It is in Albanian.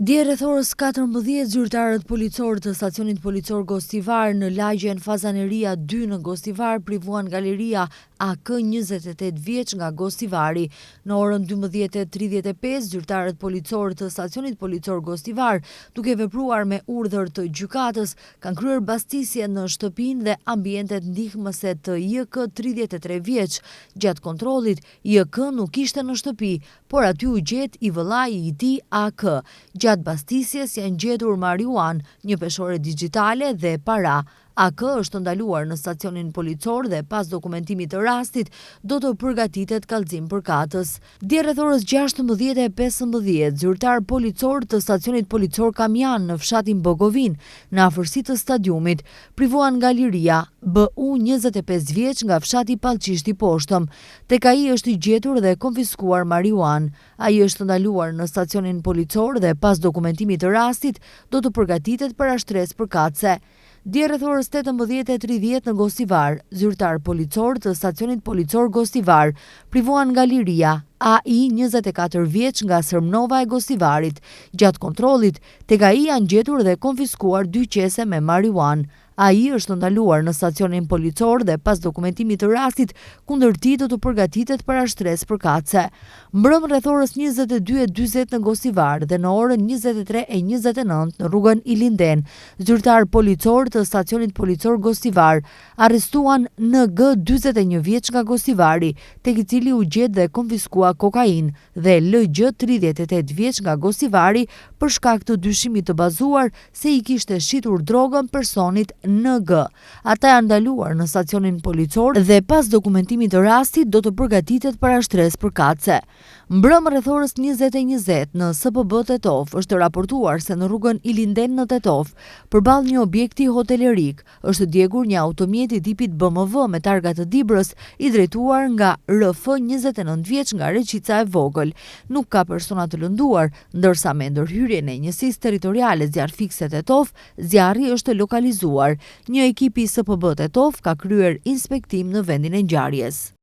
Dje rreth orës 14, zyrtarët policorë të stacionit policor Gostivar në lagjen Fazaneria 2 në Gostivar privuan nga liria AK 28 vjeç nga Gostivari. Në orën 12:35, zyrtarët policorë të stacionit policor Gostivar, duke vepruar me urdhër të gjykatës, kanë kryer bastisje në shtëpinë dhe ambientet ndihmëse të JK 33 vjeç. Gjatë kontrollit, JK nuk ishte në shtëpi, por aty u gjet i vëllai i tij AK. Gjatë bastisjes janë gjetur marihuanë, një peshore digjitale dhe para. AK është ndaluar në stacionin policor dhe pas dokumentimit të rastit do të përgatitet kallëzim përkatës. Dje rreth orës 16:15, zyrtarë policorë të stacionit policor Kamjan në fshatin Bogovinë, në afërsi të stadiumit, privuan nga liria BU 25 vjeç nga fshati Pallçisht i Poshtëm. Tek ai është gjetur dhe konfiskuar marihuanë. Ai është ndaluar në stacionin policor dhe pas dokumentimit të rastit do të përgatitet parashtresë përkatëse. Dje rreth orës 18:30 në Gostivar, zyrtarë policorë të stacionit policor Gostivar privuan nga liria AI 24 vjeç nga Sërmnova e Gostivarit. Gjatë kontrollit, tek ai janë gjetur dhe konfiskuar dy qese me marihuanë. Ai është ndaluar në stacionin policor dhe pas dokumentimit të rastit, kundër tij do të përgatitet parashtresë përkatëse. Mbrëmë rreth orës 22:40 në Gostivar dhe në orën 23:29 në rrugën Ilinden, zyrtarë policorë të stacionit policor Gostivar arrestuan NG 41 vjeç nga Gostivari, tek i cili u gjet dhe konfiskua kokainë dhe LG 38 vjeç nga Gostivari për shkak të dyshimit të bazuar se i kishte shitur drogën personit NG. Ata janë ndaluar në stacionin policor dhe pas dokumentimit të rastit do të përgatitet parashtresë përkatëse. Mbrëmë rreth orës 20:20 në SPB Tetovë është raportuar se në rrugën Ilinden në Tetovë, përballë një objekti hotelerik, është djegur një automjet i tipit BMW me targa të Dibrës i drejtuar nga RF 29 vjeç nga Reçica e Vogël. Nuk ka persona të lënduar, ndërsa me ndërhyrjen e njësisë territoriale zjarrfikse Tetovë, zjarri është lokalizuar. Një ekip i SPB Tetovë ka kryer inspektim në vendin e ngjarjes.